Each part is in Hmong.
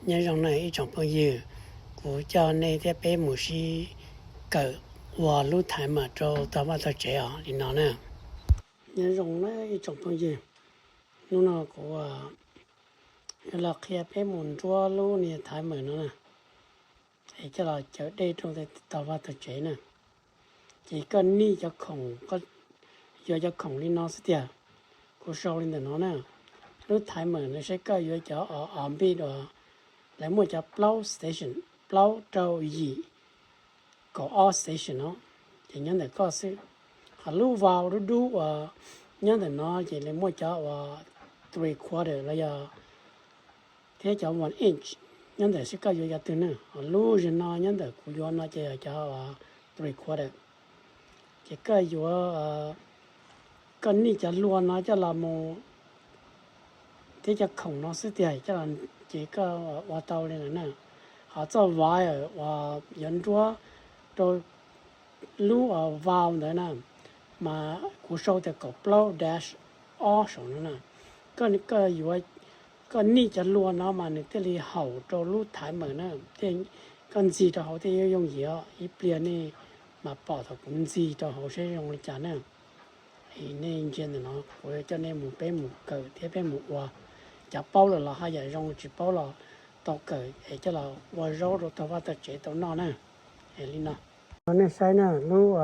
Nyob zoo na ib tsoom phooj ywg, kuv coj nej thiab peb mus sib kawm ua lub timer rau tog vaj tog tsev os li no na. Nyob zoo na ib tsoom phooj ywg, hnub no kuv los qhia peb mus nruab lub niag timer no na, es coj los caw dej rau tog vaj tog tsev na. Ces koj nij cov khoom, yuav cov khoom li no xwb tiag. Kuv sau li ntawm no na, lub timer no saib koj yuav cov o npij uas lawv muaj cov plaub station, plaub rau yim kaum ob station no, ces nyob ntawm koj xwb. Ho lub valve dub dub uas nyob ntawm no ces lawv muaj cov uas three quarter los yog thiab cov one inch, nyob ntawm saib koj yuav cov twg na. Ho lub zim no nyob ntawm kuv yuav no ces yog cov uas three quarter. Ces koj yuav, koj nij cov hlua no coj los mus thiab cov khoom no xwb tiag, ces koj ua tau li no na. Ho txoj valve uas yuav nruab rau lub valve ntawd na, mas kuv sau tias kaum plaub dash ob saum no na. Koj yuav, koj nij cov hlua no mas nws thiaj li haum rau lub timer na, thiaj koj ntxig rau hauv thiaj yooj yim os. Ib pliag nej mam pom thaum kuv ntxig rau hauv saib zoo li cas na. Es nej ntsia ntawm no, kuv yuav coj nej mus, peb mus kawm thiab peb mus ua. Cov paub lawm los haj yam zoo, tsis paub los tau kawm es coj los ua zaub rau tog vaj tog tsev tau noj na. Es li no, nej saib na, lub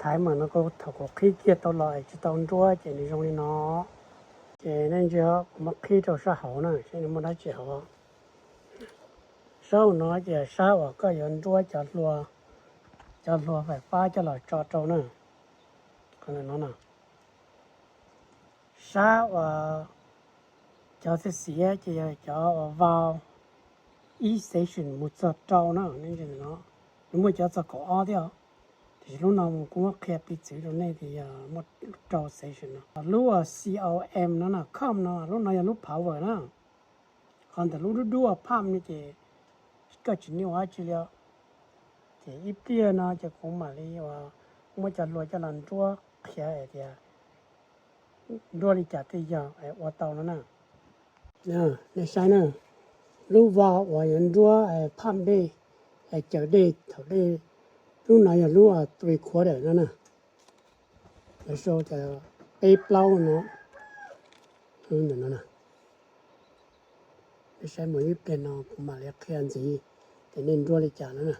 timer no thaum kuv qhib kiag tau los es tsis tau nruab ces nws zoo li no. Ces nej ntsia, kuv muab qhib rau sab hauv na, saib nws muaj dab tsi hauv. Sab hauv no ces sab uas koj yuav nruab cov hlua, cov hlua fais fab coj los tso rau na. Qhov ntawm no na, sab uas cov xiav xiav ces yog cov uas valve ib station mus txog rau na, nej ntsia ntawm no, nws muaj cov txog kaum ob thiab os. Tiam sis lub no kuv muab qhia piv txwv rau nej tias yog muaj rau station no. Lub uas com no na, com no, lub no yog lub power na. Qhov ntawm lub dub dub pump no ces koj tsis nij ua dab tsi li os. Ces ib pliag no ces kuv mam li uas muab cov hlua coj los nruab qhia hais tias nruab li cas thiaj yog es ua tau no na. Nej saib na, lub valve uas yuav nruab pump dej, caws dej thaum dej, lub no yog lub three quarter no na. Lawv sau tias peb plaub no, ntawm no na. Nej saib mus ib pliag no kuv mam li qhia ntxiv tias nej nruab li cas no na.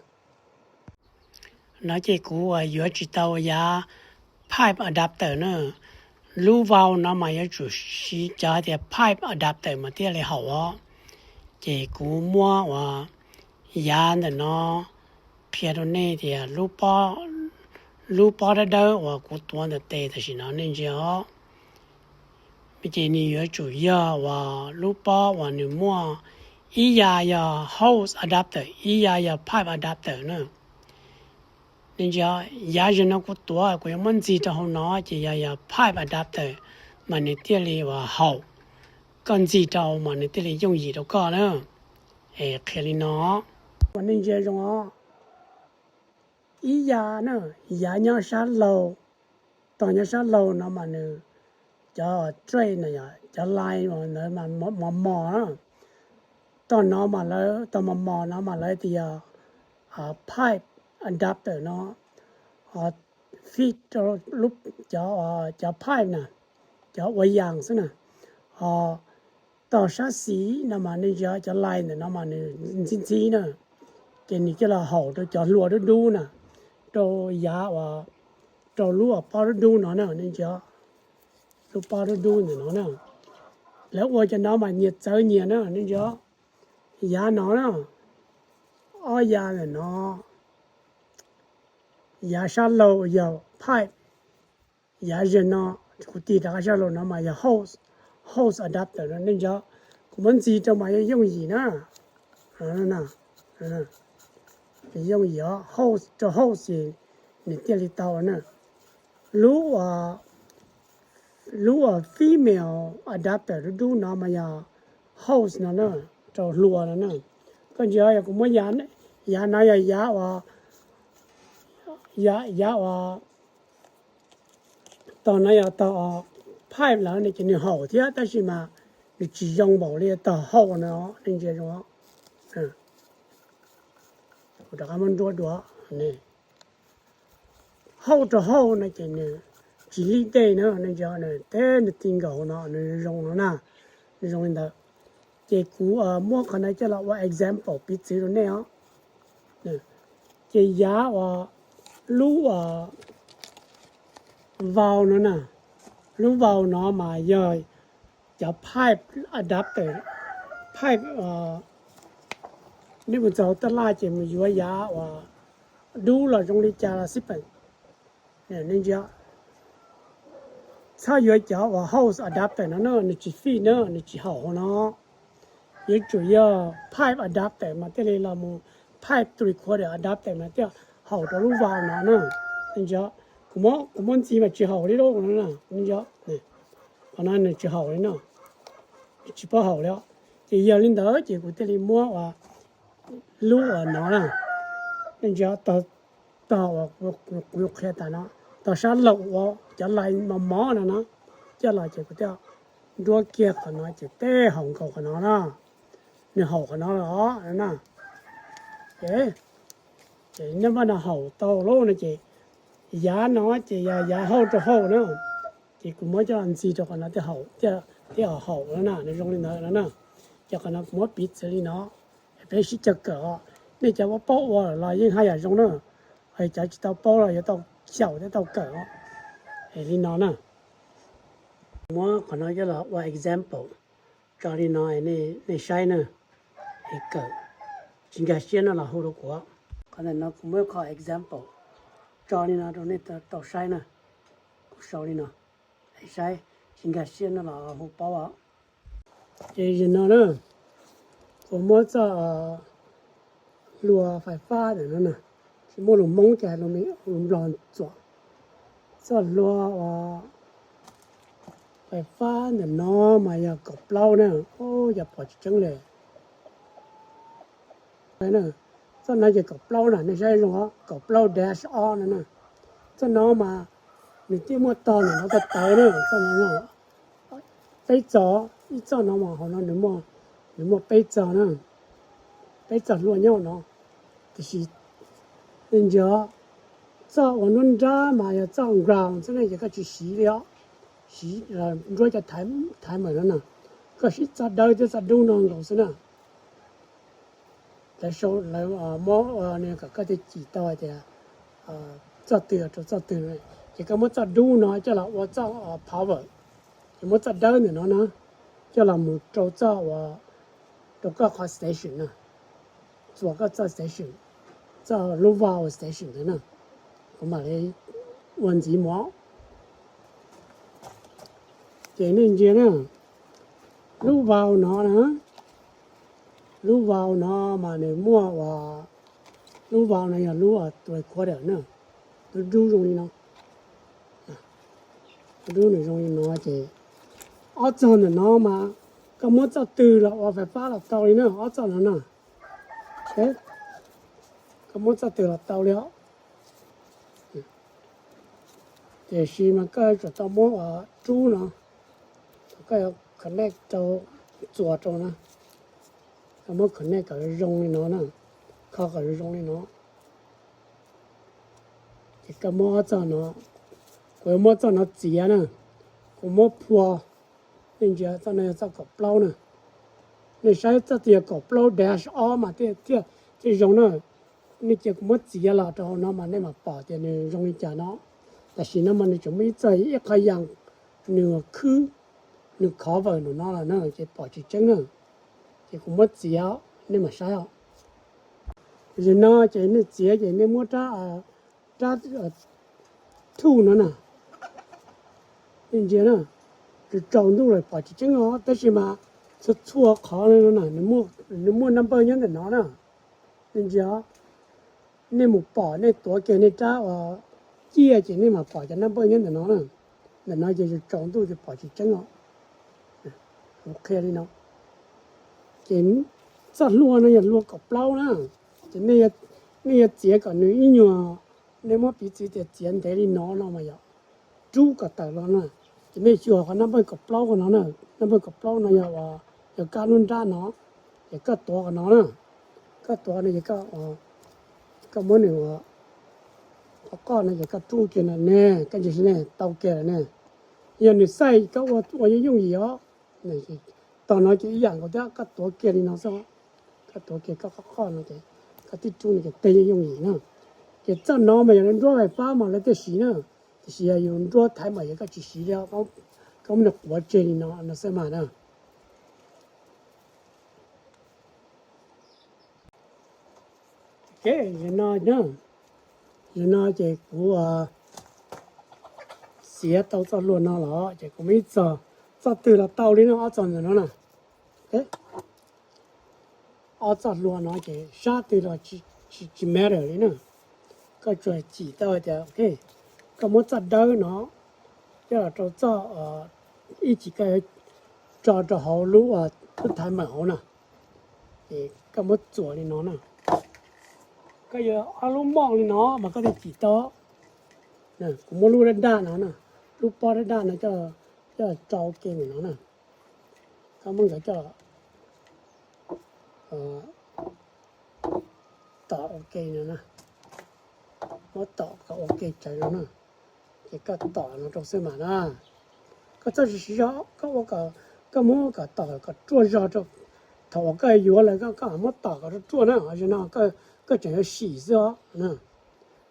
No ces kuv uas yuav tsis tau yav pipe adapter na. Lub valve no mas yuav tsum siv cov tias pipe adapter mas thiaj li haum os. Ces kuv muab uas yav ntawm no qhia rau nej tias lub pob dawb dawb uas kuv tuav ntawm tes tam sim no nej ntsia os. Ces nws yuav tsum yog uas lub pob uas nws muaj ib yav yog hose adapter, ib yav yog pipe adapter na. Nej ntsia, yav zim no kuv tuav kuv yuav muab ntxig rau hauv no ces yog, yog pipe adapter mas nws thiaj li uas haum. Koj ntxig rau mas nws thiaj li yooj yim rau koj na. Es qhia li no, ua nej ntsia zoo os. Ib yav na, yav nyob sab laug, tog nyob sab laug no mas nws, cov drain no yog cov line ntawd mas mos mos na. Tog no mas lawv, tog mos mos no mas lawv tias yog pipe adapter no, ho fit rau cov, cov pipe na, cov ua yas xwb na. Ho tog sab xis no mas nej ntsia cov line ntawm no mas nws ntxhib ntxhib na, ces nws coj los haum rau cov hlua dub dub na, rau yav uas, rau lub uas pob dub dub no na nej ntsia. Lub pob dub dub ntawm no na, lawv ua cov no mas nyias txawv nyias na nej ntsia. Yav no na, ob yav ntawm no, yav sab laug yog pipe, yav zim no kuv tig rov qab sab laug no mas yog hose, hose adapter no nej ntsia. Kuv muab ntxig rau mas yooj yim na, yooj yim os, hose rau hose ces nws thiaj li tau na. Lub, lub female adapter dub dub no mas yog hose no na, rau hlua no na. Koj ntsia yog kuv muab, yav no yog yav uas, yav uas, tog no yog tog pipe lawm no ces nws haum thiab tab sis mas nws tsis zoo npaum li tog hauj no, nej ntsia zoo. Kuv rov qab muab nruab dua. Hauj rau hauj no ces nws tsis lij dej na, nej ntsia, nws teb nws ti nkaus no, nws zoo no na, nws zoo li ntawd. Ces kuv muab qhov no coj los ua example piv txwv rau nej os. Ces yav uas lub vau no na, lub vau no mas yog cov pipe adapter, pipe, nej mus txog hauv tab laj ces mus yuav yav uas dub los zoo li cas los xij peem. Nej ntsia, txhob yuav cov uas hose adapter no na, nws tsis fit na, nws tsis haum hauv no. Yuav tsum yog pipe adapter mas thiaj li los mus pipe three quarter adapter mas thiaj haum rau lub vau no na. Nej ntsia, kuv muab ntxiv mas tsis haum li lauj no. Nej ntsia, qhov no nws tsis haum li no, tsis paub haum li os. Ces yog li ntawd ces kuv thiaj li muab uas lub uas no na, nej ntsia, tog uas kuv qhia tas no, tog sab laug ua cov lais mos mos no na, coj los ces kuv thiaj nruab kiag qhov no ces teb haum nkaus qhov no na, nws haum qhov no los na. Ces nej npaj no haum tau lauj no ces yav no ces yog yav hauj rau hauj na, ces kuv muab coj los ntxiv rau qhov no thiaj haum, thiaj haum no na, nws zoo li ntawd no na. Ces qhov no kuv muab piv txwv li no, peb sib cog kawm os. Nej cov paub ua los yeej haj yam zoo na, cov tsis tau paub los yuav tau xyaum thiab tau kawm os. Es li no na, muab qhov no coj los ua example tso li no, nej saib na, es kawm, tsis nkag siab no los hu rau kuv. Qhov ntawm no kuv muab qhov example tso li no rau nej tau saib na, kuv sau li no, saib, tsis nkag siab no los hu paub os. Ces zaum no na, kuv muab txoj hlua fais fab ntawm no na, tsis muaj lus Hmoob ces hais lus Nplog txuas. Txoj hlua uas fais fab ntawm no mas yog kaum plaub na, yog pom tsis tseeb li. Txoj no ces kaum plaub na, nej saib zoo, kaum plaub dash ob no na. Txoj no mas nws thiaj muaj tog ntawm no tawv tawv na, txoj no peb txog, ib txoj no mas hauv no nws muaj peb txog na, peb txoj hlua nyob no. Tiam sis nej ntsia, txoj uas nruab nrab mas yog txoj ground xwb ne, ces koj tsis siv li os, siv nruab cov thaiv mem no na, koj siv txoj dawb thiab txoj dub no nkaus xwb na. Lawv sau, lawv muab kom koj thiaj cim tau hais tias txoj twg rau txoj twg, ces koj muab txoj dub no coj los ua txoj power, ces muab txoj dawb ntawm no na coj los mus rau txoj uas, rau koj qhov station na, txuas koj txoj station, txoj lub vau station ntawd na, kuv mam li ua ntxiv mus. Ces nej ntsia na, lub vau no na, lub vau no mas nws muaj uas, lub vau no yog lub three quarter na, lub dub zoo li no, lub dub nws zoo li no ces ob txog ntawm no mas koj muab txoj twg los ua fais fab los tau li na, ob txoj no na, koj muab txoj twg los tau li os. Tiam sis mas koj yuav tsum tau muab uas rub no, koj yuav connect rau, txuas rau na, koj muab connect kom zoo li no na, kho kom zoo li no. Ces koj muab ob txoj no, kuv yuav muab txoj no txiav na, kuv muab phua, nej ntsia txoj no yog txoj kaum plaub na, nej saib txoj twg yog kaum plaub dash ob mas thiaj, thiaj zoo na. Nej cia kuv muab txiav los rau hauv no mas nej mam pom tias nws zoo li cas no. Tam sim no mas nws tseem muaj ib txoj ib qho yas nws khwb, nws cover nraum no lawm na ces pom tsis tseeb na. Ces kuv muab txiav, nej mam saib os. Zaum no ces nej txiav ces nej muab rab, rab tool no na, nej ntsia na, tsaus ntuj lawm pom tsis tseeb os, tab sis mas txhua txhua qhov no na, nws muaj number nyob ntawm no na. Nej ntsia, nej mus pom nej tuav kiag nej rab uas ciaj ces nej mam pom cov number nyob ntawm no na. Ntawm no ces tsaus ntuj ces pom tsis tseeb os. Kuv qhia li no, ces txoj hlua no yog hlua kaum plaub na, ces nej yuav txiav kom nws ib nyuag, nej muab piv txwv tias txiav ntev li no no mas yog rub kom tawm los na, ces nej xyuas qhov number kaum plaub no na, Nab npawg kaum plaub no yog, yog kab lub nrab no, ces koj tuav qhov no na, koj tuav no ces koj muab nws ua qhov qoj no ces koj rub kiag no ne, koj ntsia ne, tau kiag lawm ne. Yog nws xaij koj ua yooj yooj yim os. Tog no ces ib yam nkaus thiab, koj tuav kiag li no xwb, koj tuav kiag koj qhov qoj no ces koj tib rub no ces teg yooj yooj yim na. Ces txoj no mas yog lawv nruab fais fab mas lawv thiaj siv na, tiam sis yog yus nruab thaiv mas yog koj tsis siv li, koj muab nws quav tseg li no no xwb mas na. Ok, zaum no, zaum no ces kuv xiav tau txoj hlua no los ces kuv muaj ib txoj, txoj twg los tau li no, ob txoj ntawm no na. Ob txoj hlua no ces sab twg los tsis matter li na. Koj tsuas cim tau hais tias ok, koj muab txoj dawb no coj los rau txoj, ib chim koj yuav tso rau hauv lub, lub thaiv mawm hauv na, ces koj muab txuas li no na. Koj yuav ob lub moj li no mas koj thiaj cim tau. Kuv muab lub daj daj no na, lub pob daj daj no coj, coj tso ua ke ntawm no na. Koj muab nkawd coj tom ua ke no na, muab tom kom ua ke tsawv no na, ces koj tom no rau xwb mas na. Koj txhob siv zog, koj ua kom, koj muab kom tom kom ruaj zog rau, thaum uas koj yuav lawm koj, koj muab tom kom ruaj ruaj na, zaum no koj tseem yuav sim xwb os.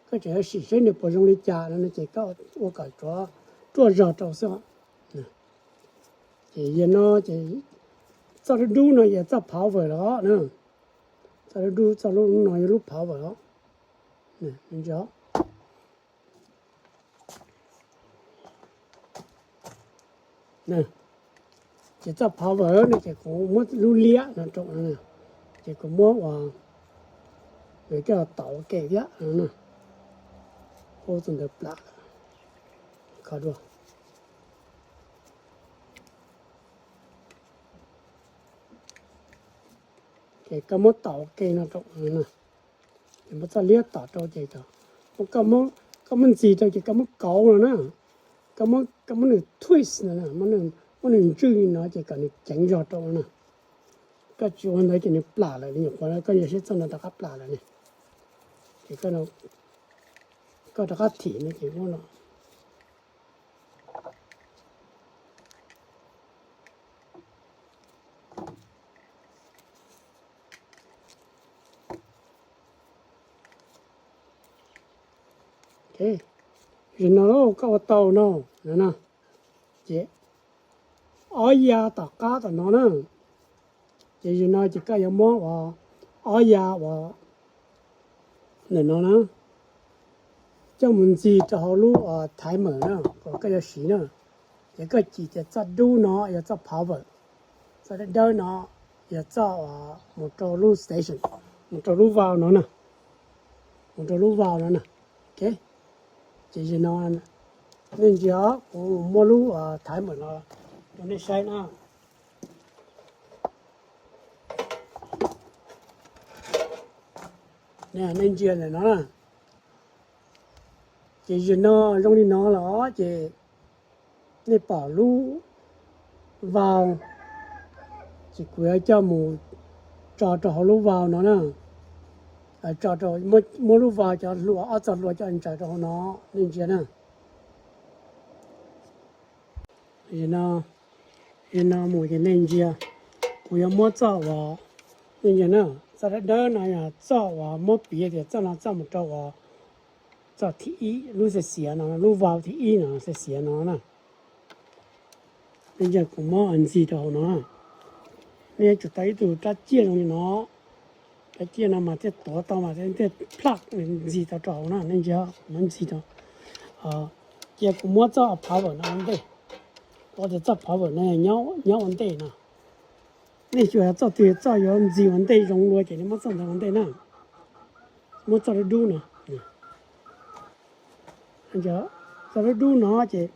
Koj tseem yuav sim seb nws puas zoo li cas no ces koj ua kom ruaj zog rau xwb os. Ces yog no ces txoj dub dub no yog txoj power los na. Txoj dub dub, txoj lub no yog lub power os. Ces txoj power no ces kuv muab lub liab no rau, ces kuv muab ua, coj los tom ua ke thiab no. Ua txog ntawd plam lawm, kho dua. Ces koj muab tom ua ke no rau, ces muab txoj liab tom rau ces, koj muab ntxig rau ces koj muab kauv no na, koj muab nws twist no, muab nws ntswj no ces kom nws ceev zog rau no na. Koj tsis ua ntawd ces nws plam lawm, nyuam qhuav koj yuav saib txoj no rov qab plam lawm ne. Ces koj rov qab thim no ces ua no. Zaum no koj ua tau no, no na, ces ob ya tom qab tom no na, ces zaum no ces koj yuav muab ua ob ya ua ntawm no na, coj mus ntxig rau hauv lub timer na, uas koj yuav siv na. Ces koj cim tias txoj dub no yog txoj power, txoj dawb dawb no yog txoj mus rau lub station, mus rau lub valve no na, mus rau lub valve no na. Ok, ces zaum no nej ntsia, kuv muab lub timer no rau nej saib na. Nej ntsia ntawm no na, ces zaum no zoo li no los ces nej pom lub valve, ces kuv yuav coj mus tso rau hauv lub valve no na. Tso rau, muab lub valve cov hlua, ob txoj hlua coj ntsaws rau hauv no, nej ntsia na. Zaum no mus ces nej ntsia, kuv yuav muab txoj uas, nej ntsia na, txoj dawb dawb no yog txoj uas muab piv tias txoj no txoj mus rau uas txoj thib ib, lub xiav xiav no, lub valve thib ib no xiav xiav no na. Nej ntsia kuv muab ntxig rau hauv no, nej yuav tsum tau ib tug rab ciaj zoo li no. Rab ciaj no mas thiaj tuav tau mas thiaj plug ntxig tau rau hauv na, nej ntsia, kuv muab ntxig rau. Cia kuv muab txoj power no ua ntej, kuv tias txoj power no nyob ua ntej no. Nej xyuas txoj twg txoj yuav ntxig ua ntej zoo dua ces nej muab txoj ntawd ua ntej na. Muab txoj dub dub no, txoj dub dub no ces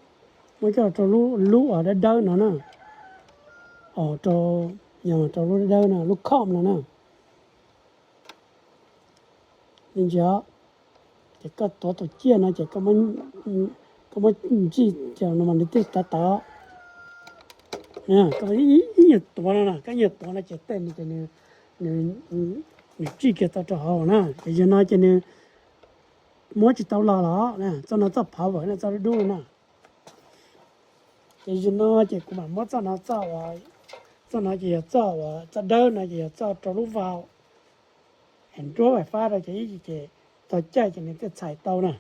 muab coj rau lub, lub dawb dawb no na. Rau, yog rau lub dawb dawb no, lub com no na. Nej ntsia, ces koj tuav tus ciaj no ces koj muab ntsij no mas nws thiaj tawv tawv. Ib nyuag tuav no na, koj ib nyuag tuav no ces tej nws ces nws, nws tsij kiag tau rau hauv na. Ces yog no ces nws muab tsis tau los los, txoj no txoj power no txoj dub dub no na. Ces yog no ces kuv mam muab txoj no, txoj no ces yog txoj uas txoj dawb no ces yog txoj rau lub vau, es nruab wi fab rau ces ib ces txog caij ces nws thiaj txhais tau na.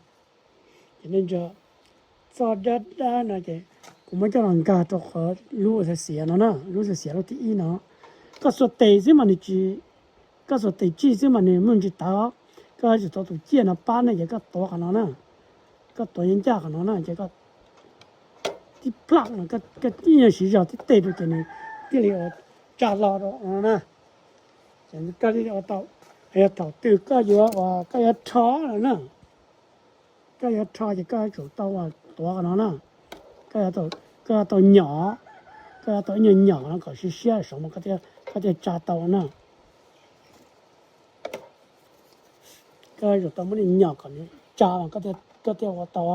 Ces nej ntsia, txoj dawb dawb no ces kuv muab coj los nkag rau qhov lub xiav xiav no na, lub xiav xiav lub thib ib no. Koj xuas tes xwb mas nws tsis, koj xuas tes tsij xwb mas nws muaj ntsis tawv. Koj yuav tsum tau tus ciaj no pab ne ces koj tuav qhov no na. Koj tuav ncaj ncaj qhov no na ces koj tib plaj no, koj tib nyuag siv zog tib teg rau ces nws thiaj li ua tsa hlo rau no na. Ces koj ua tau, yog thaum twg koj yuav, koj yuav rho no na, koj yuav rho ces koj yuav tsum tau tuav qhov no na. Koj yuav tau nyom, koj yuav tau ib nyuag nyom no kom siab siab saud mas koj thiaj tsa tau na. Koj yuav tsum tau muab nyom kom nws tsa mas koj thiaj ua tau.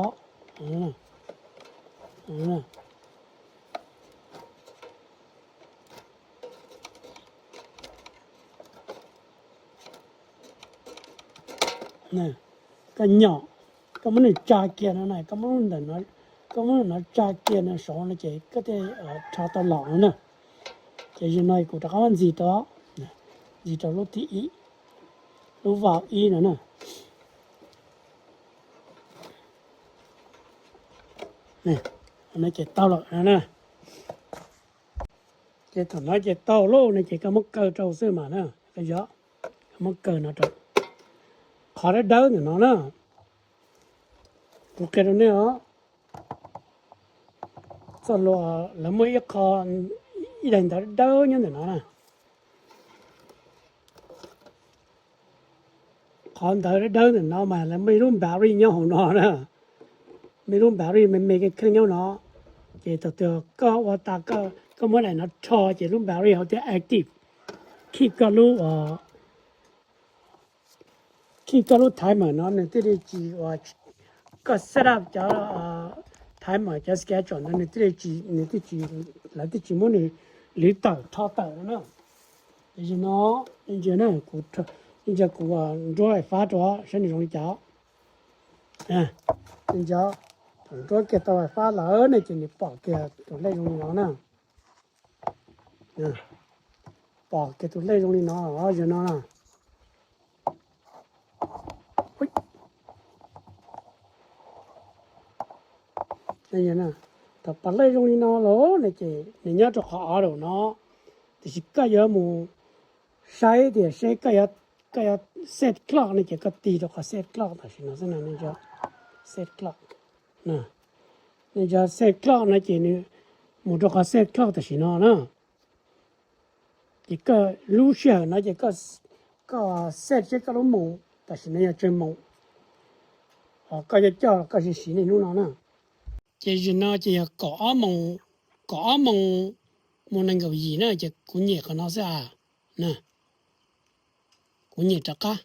Koj nyom, koj muab nws tsa kiag no na, koj muab ntawm no, koj muab no tsa kiag no saud no ces koj thiaj rho tau los no na. Ces yog no kuv rov qab muab ntxiv rau, ntxiv rau lub thib ib, lub vau ib no na. No ces tau lawm no na. Ces thaum no ces tau lawm no ces koj muab kaw rau xwb mas na, koj yog, koj muab kaw no rau. Qhov dawb dawb ntawm no na, kuv qhia rau nej os, txoj hlua, lawv muaj ib qho, ib daim ntawv dawb nyob ntawm no na. Qhov ntawv dawb dawb ntawm no mas lawv muaj ib lub battery nyob hauv no na. Muaj ib lub battery me me kev kheej nyob no. Ces thaum twg koj ua tas, koj muab daim no rho ces lub battery hauv thiaj active, keep koj lub, keep koj lub timer no nws thiaj li tsis, koj set up cov timer cov schedule ntawd nws thiaj li tsis, nws thiaj tsis, lawv thiaj tsis muab nws lwv tawm rho tawm no na. Tiam sis no, nej ntsia na, kuv, nej ntsia kuv nruab wi fab rau saib nws zoo li cas. Nej ntsia, thaum nruab kiag tau wi fab lawm ne ces nws pom kiag tus lej zoo li no na. Pom kiag tus lej zoo li no, zoo no na. Thaum pom lej zoo li no lawm ne ces nws nyob rau qhov auto no, tiam sis koj yuav mus saib tias seb koj yuav set clock ne ces koj tig rau qhov set clock tam sim no xwb na, nej ntsia, set clock. Nej ntsia set clock no ces nws mus rau qhov set clock tam sim no na. Ces koj lub sij hawm no ces koj set seb koj lub moos tam sim no yog tsawg moos, ho koj yuav coj los koj siv siv niaj hnub no na. Ces zaum no ces yog kaum ob moos, kaum ob moos mus nees nkaum yim na, ces kuv nyem qhov no xwb a. Na, kuv nyem rov qab,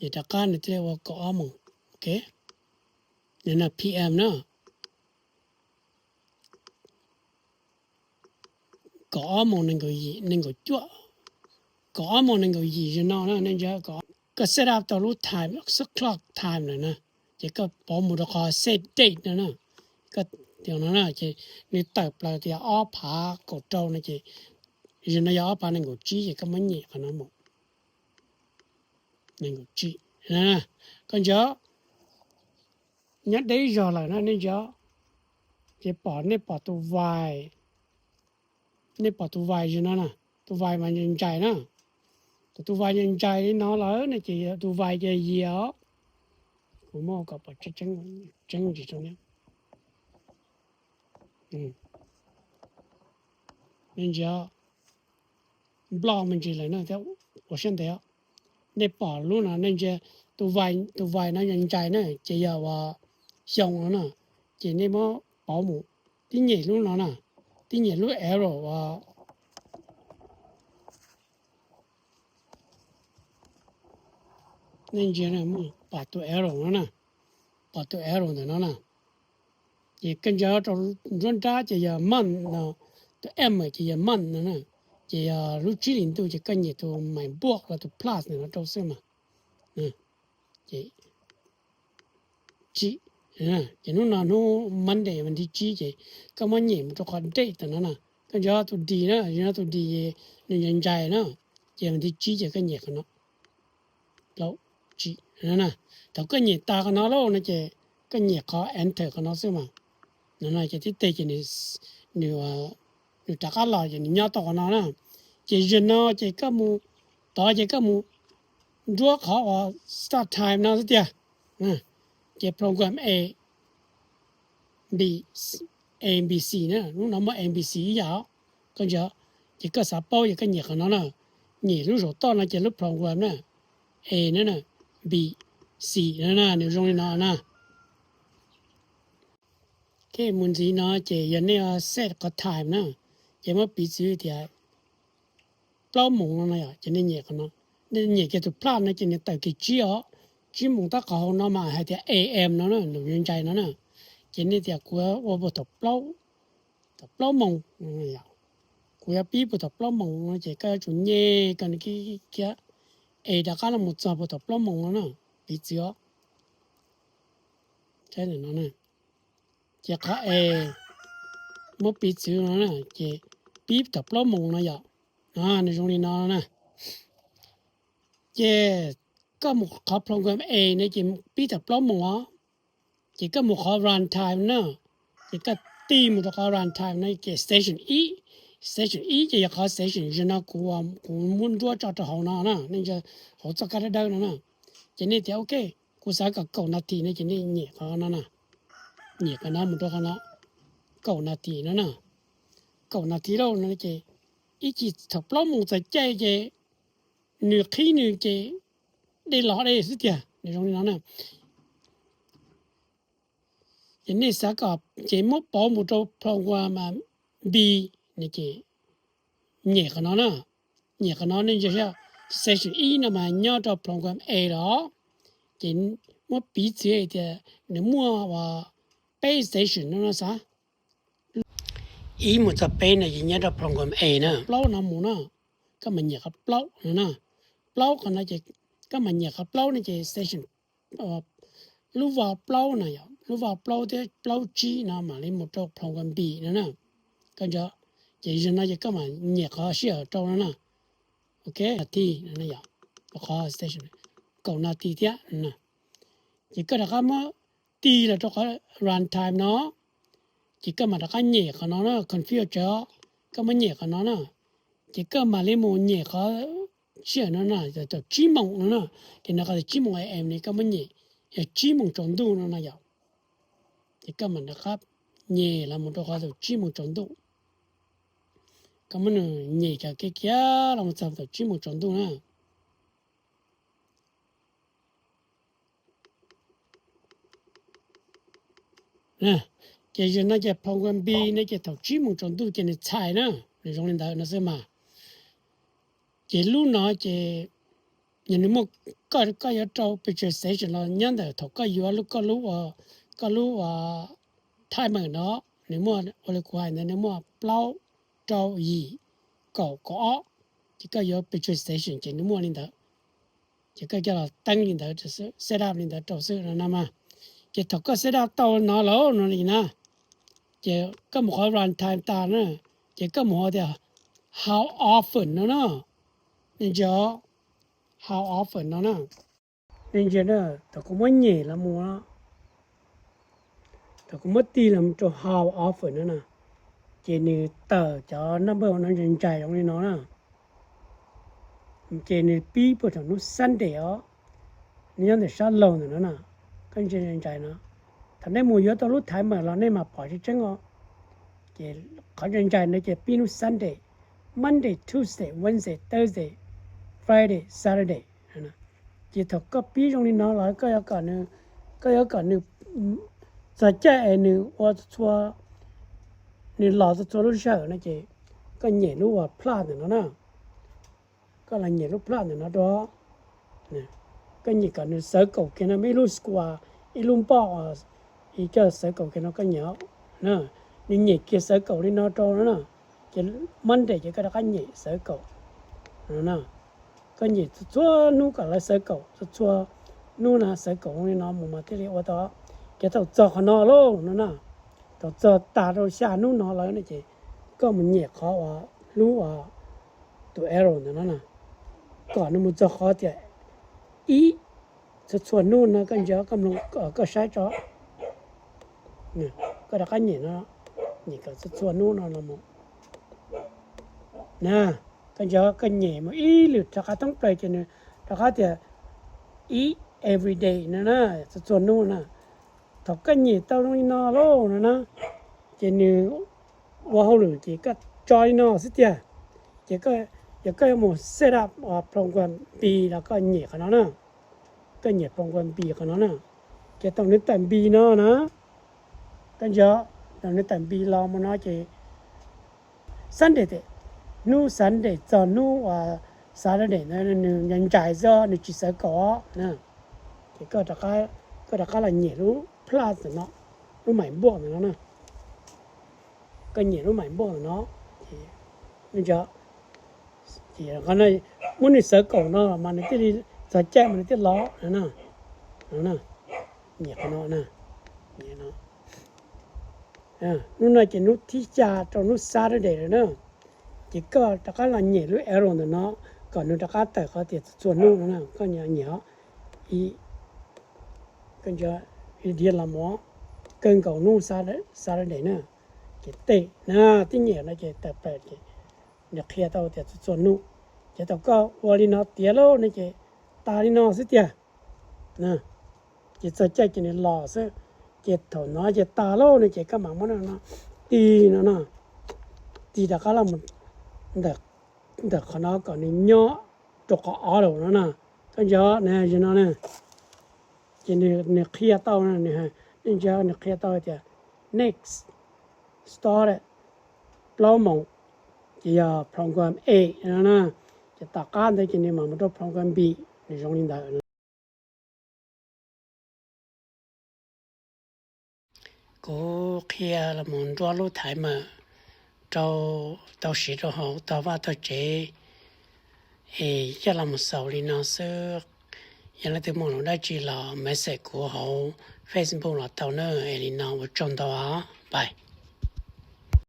nyem rov qab nws thiaj li ua kaum ob moos, ok. P M na, kaum ob moos nees nkaum yim, nees nkaum cuaj, kaum ob moos nees nkaum yim zaum no na, nej ntsia, koj set up tau lub time, clock time lawm na, ces koj pov mus rau qhov set date no na, koj tig no na ces nws tawm plaws tias ob phav kaum rau no ces zaum no yog ob phav nees nkaum tsib ces koj muab nyem qhov no mus, nees nkaum tsib. Koj ntsia, nyob deb zog lawm na, nej ntsia, ces pom, nej pom tus vais, nej pom tus vais zaum no na, tus vais mas ntsais ntsais na, thaum tus vais ntsais ntsais li no lawm ne ces tus vais ces yias os. Kuv muab kom pom tseeb tseeb ntsis rau nej. Nej ntsia, nploj me ntsis lawm na thiab ua siab ntev. Nej pom lub no, nej ntsia, tus vais, tus vais no ntsais ntsais na ces yog uas xyoo no na, ces nej muab pauv mus, tib nyem lub no na, tib nyem lub arrow uas, nej ntsia, pom tus arrow no na, pom tus arrow ntawm no na, Ces koj ntsia rau nruab nrab ces yog month no, tus M ces yog month no na, ces yog lub tsib hlis ntuj ces koj nyem tus mais npuaj los tus plus ntawm no rau xwb mas. Ces hnub no hnub Monday vas thib tsib ces koj muab nyem mus rau qhov date no na, koj ntsia tus D na, tus D nws ntsais ntsais na, ces vas thib tsib ces koj nyem qhov no. Thaum koj nyem tas qhov no lawm no ces koj nyem qhov enter qhov no xwb mas. No ces tib teg ces nws rov qab los ces nws nyob tau qhov no na. Ces zaum no ces koj mus, tod ces koj mus nruab qhov uas start time no xwb tiag. Ces program A, B, A B C na, lub no muaj A B C ib yam. Koj ntsia, ces koj xav paub ces koj nyem qhov no na. Nyem lub saum toj no ces lub program na, A na, B, C na, nws zoo li no na. Mus ntxiv no ces yog nej set qhov time na, ces muab piv txwv tias plaub moos no no yom, ces nej nyem qhov no. Nej nyem kiag tus plus no ces nws tawm kiag tsib os, tsib moos tab qhov hauv no mas hais tias A M no na, nws ntsais no na. Ces nej tias kuv ua puag thaum plaub, thaum plaub moos, kuv yuav pib puag thaum plaub moos no ces koj yuav tsum nyem koj kiag, A rov qab los mus txog puag thaum plaub moos no na, piv txwv os. Ces qhov A muab piv txwv no na, ces pib thaum plaub moos no yom. Nws zoo li no na. Ces koj mus qhov program A no ces pib thaum plaub moos os. Ces koj mus qhov run time na, ces koj tig mus rau qhov run time no ces session ib, session ib ces yog qhov session zaum no kuv, kuv muab nruab tso rau hauv no na, nej ntsia hauv txoj kab dawb dawb no na. Ces nej tias ok, kuv xav kom kaum nas this no ces nej nyem qhov no na, nyem qhov no mus rau qhov no, kaum nas this no na. Kaum nas this lawm no ces ib chim thaum plaub moos txog caij ces nws qhib nws ces dej los dej xwb tiag, nws zoo li no na. Ces nej xav kom ces muab pauv mus rau program B no ces nyem qhov no na. Nyem qhov no nej ntsia saib, session ib no mas nyob rau program A los, ces muab piv txwv hais tias nws muaj uas peb session no no xav. Ib mus txog peb no ces nyob rau program A na, plaub no mus na, koj mam nyem qhov plaub no na. Plaub qhov no ces koj mam nyem qhov plaub no ces session lub vaj plaub no yom, lub vaj plaub thiab plaub tsib no mam li mus rau program B no na. Koj ntsia, ces zaum no ces koj mam nyem qhov sij hawm rau no na. Ok, nas this no yom, qhov session kaum nas this thiab no. Ces koj rov qab muab tig los rau qhov run time no, ces koj mam rov qab nyem qhov no na, confirm tsawv, koj muab nyem qhov no na. Ces koj mam li mus nyem qhov sij hawm no na, thaum tsib moos no na. Ces no qhov tsib moos A M no koj muab nyem, yog tsib moos tsaus ntuj no na yom. Ces koj mam rov qab nyem los mus rau qhov thaum tsib moos tsaus ntuj. Koj muab nws nyem kiag kiag kiag los mus txog thaum tsib moos tsaus ntuj na. Ces zaum no ces program B no ces thaum tsib moos tsaus ntuj ces nws txhais na, nws zoo li ntawd no xwb mas. Ces lub no ces yog nws muaj, koj, koj yuav rau picture session los nyob ntawm thaum koj yuav lub, koj lub, koj lub timer no, nws muaj ua li kuv hais ntawd, nws muaj plaub, rau, yim, kaum, kaum ob. Ces koj yuav picture session ces nws muaj li ntawd. Ces koj coj los teeb li ntawd, set up li ntawd rau xwb no na mas. Ces thaum koj set up tau no lawm no li na, ces koj mus qhov run time tas na, ces koj mus qhov tias how often no na. Nej ntsia, how often no na. Nej ntsia na, thaum kuv muab nyem los mus, thaum kuv muab tig los rau how often no na, ces nws tawm cov number no ntsais ntsais zoo li no na. Ces nws pib puag thaum hnub Sunday os, nws nyob ntawm sab laug ntawm no na, koj ntsia ntsais no. Thaum nej mus yuav tau lub timer los nej mam pom tseeb tseeb os. Ces qhov ntsais ntsais no ces pib hnub Sunday, Monday, Tuesday, Wednesday, Thursday, Friday, Saturday. Ces thaum koj pib zoo li no los koj yuav kom nws, koj yuav kom nws txog caij es nws ua txhua, nws los txhua txhua lub sij hawm no ces koj nyem lub uas plus ntawm no na. Koj los nyem lub plus ntawm no rau, koj nyem kom nws xawv kaum kiag no, ib lub square, ib lub npoj, ib co xawv kaum kiag no koj nyem. Nws nyem kiag xawv kaum li no rau no na, ces Monday ces koj rov qab nyem xawv kaum no na. Koj nyem txhua txhua hnub kom lawv xawv kaum txhua txhua hnub na, xawv kaum li no mus mas thiaj li ua tau. Ces thaum txog qhov no lauj no na, thaum txog tas rau xya hnub no lawm no ces koj mus nyem qhov uas hlub uas tus arrow ntawm no na, kom nws mus txog qhov tias ib txhua txhua hnub no koj ntsia koj mloog koj saib tso. Koj rov qab nyem no, nyem kom txhua txhua hnub no los mus na, koj ntsia koj nyem mus ib lwm rov qab thoob plaws ces nws rov qab tias eat every day no na, txhua txhua hnub na. Thaum koj nyem tau li no lauj no na, ces nws ua hauj lwm ces koj tso li no xwb tiag. Ces yog koj yuav mus set up program B los koj nyem qhov no na, koj nyem program B qhov no na, ces thaum nws tawm B no na, koj ntsia, thaum nws tawm B los mus no ces Sunday, hnub Sunday txog hnub uas Saturday ntawd nws ntsais xwb, nws tsis xawv kaum na. Ces koj rov qab los nyem lub plus ntawm no, lub mais npuaj ntawm no na. Koj nyem lub mais npuaj ntawm no, muab nws xawv kaum no mas nws thiaj li txog caij mas nws thiaj los no. Nyem qhov no na. Hnub no ces hnub thib xya rau hnub Saturday lawm na. Ces koj rov qab los nyem lub arrow ntawm no kom nws rov qab tawm qhov tias txhua txhua hnub no na, koj nyem os. Ib, koj ntsia, dhia los mus kawg nkaus hnub Saturday na, ces tej na, tib nyem no ces tawm plaws ces nws qhia tau tias txhua txhua hnub. Ces thaum koj ua li no tiav lauj no ces tas li no xwb tiag. Ces txog caij ces nws los xwb. Ces thaum no ces tas lauj no ces koj mam muab no ti no na, ti rov qab los ntawm qhov no kom nws nyob rau qhov ob lawm no na. Koj ntsia na, no na, ces nws qhia tau, nej ntsia nws qhia tau tias next start plaub moos, ces yog program A no na. Ces tom qab ntawd ces nws mam mus rau program B, nws zoo li ntawd. Kuv qhia los mus nruab lub thaiv mawm rau tau siv rau hauv tog vaj tog tsev es coj los mus xaus li no xwb. Yog leej twg muaj lus dab tsi los message kuv hauv Facebook los tau na. Es li no ua tsaug ntau, bye.